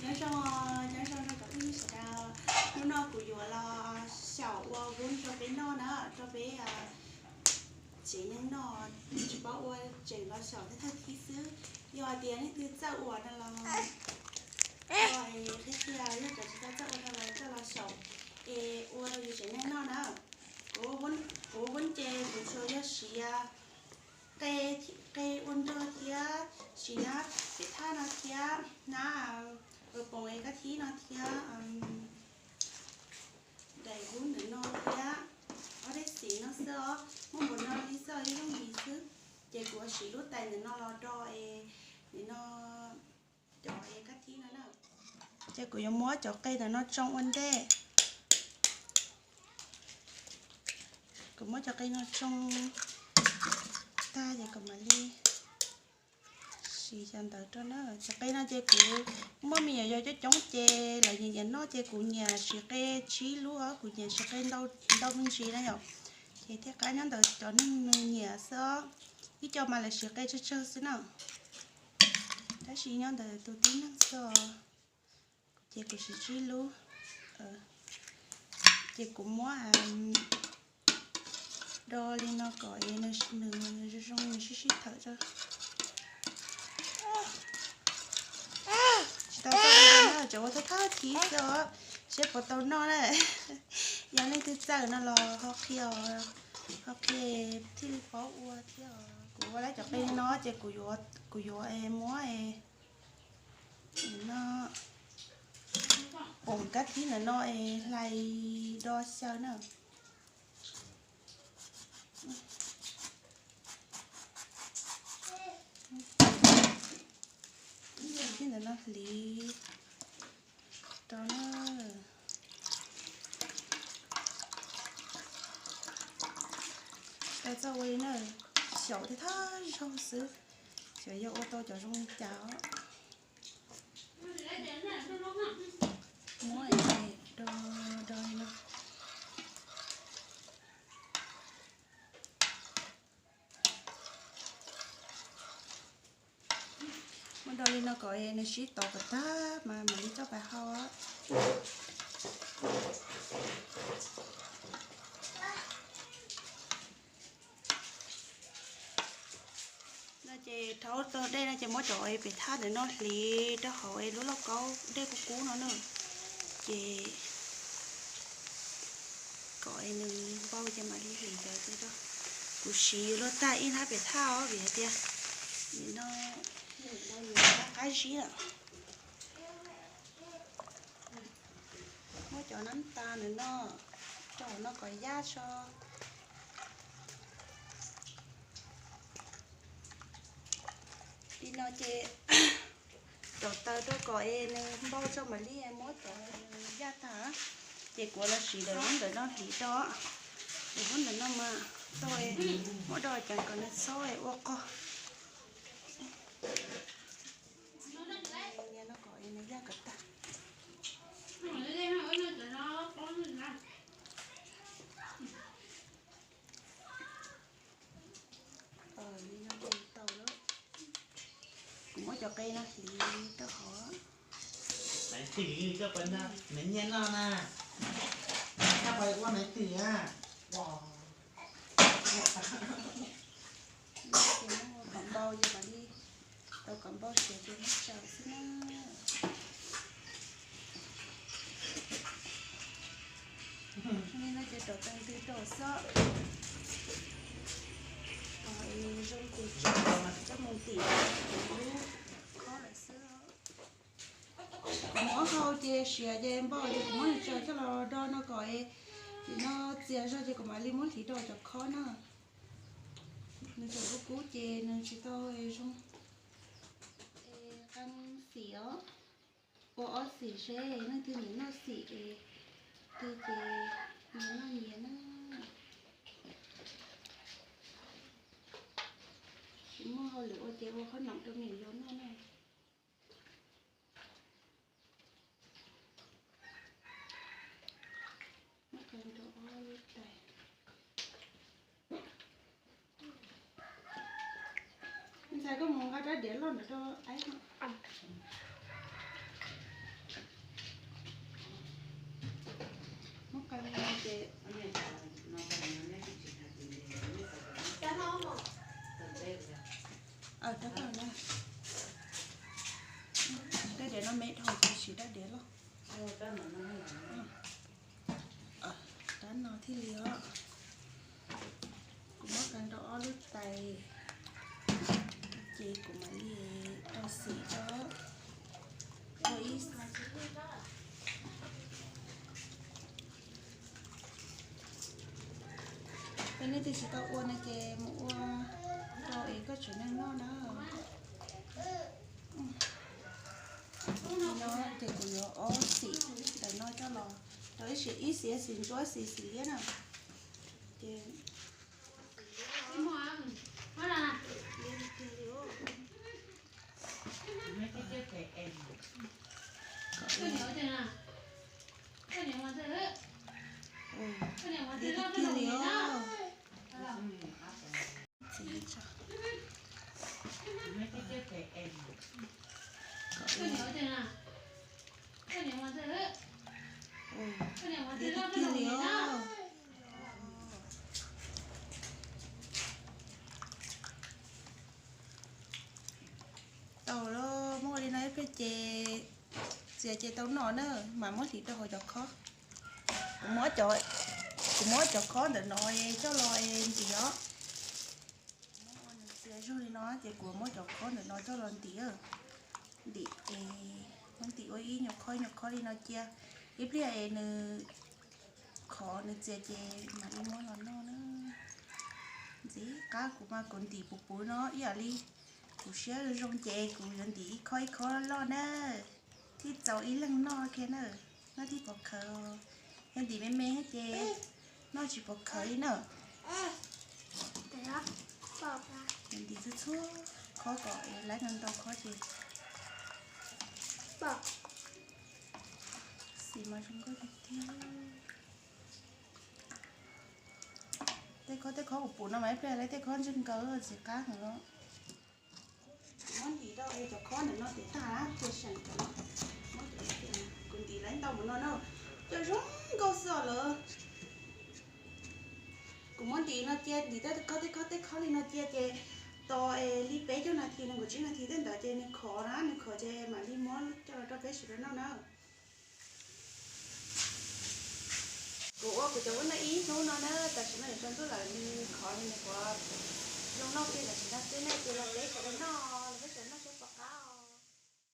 Nyob zoo, nyob zoo rau cov phooj ywg sawv daws. Hnub no kuv yuav los xyaum ua vuab rau peb noj na, rau peb tsev neeg noj, tsis paub ua tseem los xyaum thawj thawj thib xwb. Yog hais tias leej twg txawj ua no los ua, qhib qhia, yog cov tsis tau txawj ua no los coj los xyaum es ua rau yus tsev neeg noj na. Kuv, kuv vuab ces kuv tsuas yog siv qe, qe ua nrog thiab siv hnab pem thaj no thiab hnab poos es kab thib no thiab daim vuab ntawm no thiab ob daim xis no xwb os, muaj npaum no li xwb, ib lub ntsis xwb. Ces kuv siv lub tais ntawm no los do es nim no cov es kab thib no na. Ces kuv yuav muab cov qe ntawm no tsoo ua ntej. Kuv muab cov qe no tsoo tag ces kuv mam li siv cov ntawd rau na. Cov qe no ces kuv muaj me nyuam yaus coob coob ces lawv nyiam nyiam noj ces kuv nyiam siv qe tsib lub os, kuv nyiam siv qe ntau me ntsis na yom. Ces thiaj qab nyob ntawm cov neeg nyiam xwb os. Ib co mas lawv siv qe tsawg tsawg xwb na. Tab sis nyob ntawm tus tib neeg xwb os. Ces kuv siv tsib lub. Ces kuv muab do li no kom es nws zoo zoo nws sib sib thawm tso. Tsis tau txawj ua na, tsuas ua thawj thawj thib xwb os, seb puas tau noj na. Yog leej twg txawj no los ho qhia, ho qhia thiaj li paub ua thiab os. Kuv ua lawm cov qe no ces kuv yuav, kuv yuav muab no poom kab thib ntawm no es hlais do xyaw na. Kab thib ntawm no hliv rau na. Tau txoj ua li na, xyaum thiaj thab zaug xwb, xyov yog ua tau cov zoo li cas os. Muab do do li no. Muab do li no kom nws sib tov kom tag mas mam li coj pais hau. No ces rhaub tau dej no ces muab cov pem thaj ntawm no hliv rau hauv es lub lauj kaub dej kub kub no na. Ces kom nws npau ces mam li hliv cov, kuv siv luaj tag ib hnab pem thaj os vim hais tias nim no qab zib lawm. Muab cov nab tas ntawm no rau hauv no kom yaj tso. Li no ces rauv taws rau kom es nws npau tso mam li muab cov yaj tag. Ces kuv los siv ntawm lub ntawm no hliv rau. Lub ntawm no mas tau, muab do ceev kom nws txhob ua qog. No kom nws yaj kom tag. Kuv muab cov qe no hliv rau hauv. Maiv Twm, koj puas nyiam noj na? Koj puas ua Maiv Twm a? Kom npau ces mam li tau kom npau siav ces muab tsaws xwb na. Li no ces rauv taws ntws rau xwb. Zoo ces coj mus tim lub khob lawm xwb. Kuv muab hau ces siav ces npau ces kuv muab nws tsaws coj los do no kom es nim no txias zog ces kuv mam li muab hliv rau cov khob na. Nws tseem kub kub ces nws tsis tau zoo. Es qee xim os, ua ob xim seb leej twg nyiam noj xim es twg ces nyias noj nyias na. Tsis muaj hauj lwm ua ces ua khob noom rau me nyuam yaus noj na. Muab cov rau ob lub tais. Ntxhais, koj mus nqa rab diav loj ntawd rau aib. Siv rab diav no me dhau ces siv rab diav loj. Rab no thiaj li os. Kuv muab kaw rau ob lub tais, ces kuv mam li rau xim rau ua ib. Yog nej twg tsis tau ua no ces mus ua rau es koj tsev neeg noj na. Li no ces kuv yuav ob xim ntawm no coj los rau ib xim, ib xim xim ntsuab, xim xim liab na. Ces Ua li os. Txiv tso. Ua li tiag li os. Tau los, muab ua li no ib pliag ces txiav ces tau noj na, mas muab hliv rau hauv cov khob. Kuv muab cov, kuv muab cov khob ntawm no coj los ntim os. Kuv muab ua nws txias zog li no ces kuv muab cov khob ntawm no coj los ntim, ntim es muab ntim ua ib nyuag khob ib nyuag khob li no cia. Ib pliag es nws qhov nws txias ces mam li muab los noj na. Ntxim qab, kuv mas kuv ntim puv puv no ib yam li kuv siab zoo ces kuv yuav ntim ib khob ib khob loj na, thiaj txaus ib leeg noj kiag na, noj thiaj pov khawv. Yog ntim me me ces noj tsis pov khawv li na. Ntim txhua txhua khob kom lawv ntau ntau khob ces xim mas zoo nkauj tiag tiag. Tej khob tej khob puv puv no mas ib pliag lawv tej khob ntswg nkaus txiv qab heev os. Kuv muab ntim rau es cov khob ntawm no tiv tag cia seem cov no. Kuv ntim lawv ntau mus no na, coj zoo nkauj xwb os lawv. Kuv muab ntim no cia, ntim tej khob tej khob tej khob li no cia ces tos es li peb caug nas this nees nkaum tsib nas this tej ntawd ces nws khov na, nws khov ces mam li muab coj los rau peb sawv daws noj na. Kuv ua kuv cov ub no ib hnub no na, tam sim no yuav tsaus ntuj lawm, nws khov li nws qhuav zoo noj kiag tam sim no xwb na, ces los peb sawv daws noj.